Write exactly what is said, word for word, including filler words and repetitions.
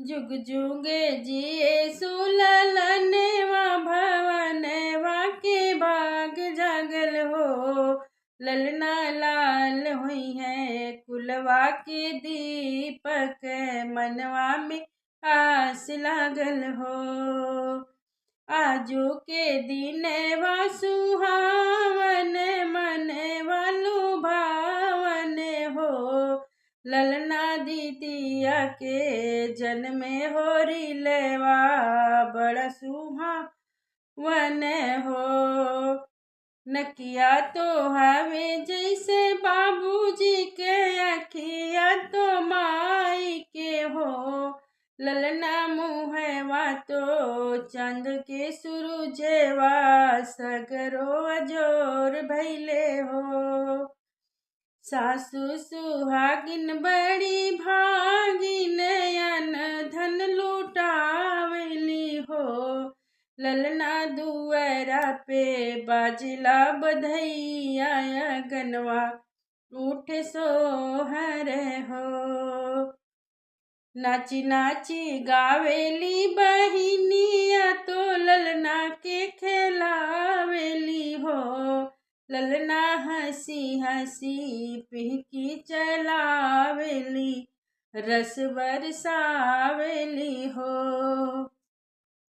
जुग जुगे जिए सु ललनवा, भवनवा के भाग जागल हो। ललना लाल होइहैं कुलवा के दीपक, मनवा में आस लागल हो। आजू के दिनवा सुहावन, मनवा लुभावन हो। ललना दीदिया के जन्मे होरी लेवा, बड़ा सुहावन हो। नकिया तो हवे जैसे बाबूजी के, अखिया तो माई के हो। ललना मुहवा तो चांद के सुरुजेवा, सगरो अजोर भैले हो। सासु सुहागिन बड़ी भागिन, अन धन लुटावेली हो। ललना दुअरा पे बाजला बधैया, अगनवा उठे सोहर हो। नाची नाची गावेली बहिनिया तो ललना के खेलावेली हो। ललना हँसी हँसी पिहकी चलावेली, रस बरसावेली हो।